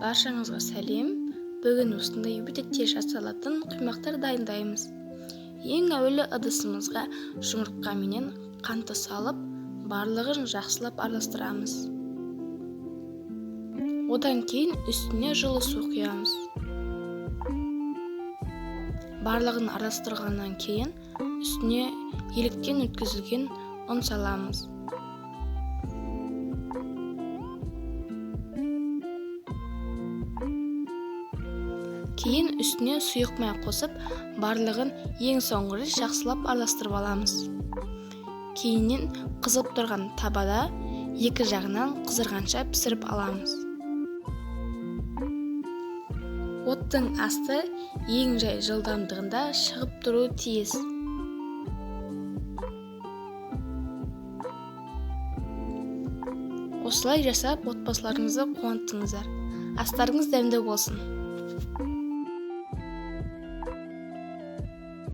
Баршаңызға сәлем. Бүгін осындай өте тез жасалатын құймақтар дайындаймыз. Ең әуелі ыдысымызға жұмыртқа менен қантты салып, барлығын жақсылап араластырамыз. Одан кейін үстіне жылы су құямыз. Барлығын араластырғаннан кейін үстіне еліктен өткізілген ұн саламыз. Кейін үстіне сұйық май қосып, барлығын ең соңғы рет жақсылап араластырып аламыз. Кейіннен қызып тұрған табада екі жағынан қызарғанша пісіріп аламыз. Оттың асты ең жай жылдамдығында шығып тұруы тиіс. Осылай жасап отбасыларыңызды қуанттыңыздар. Астарыңыз дәмді болсын.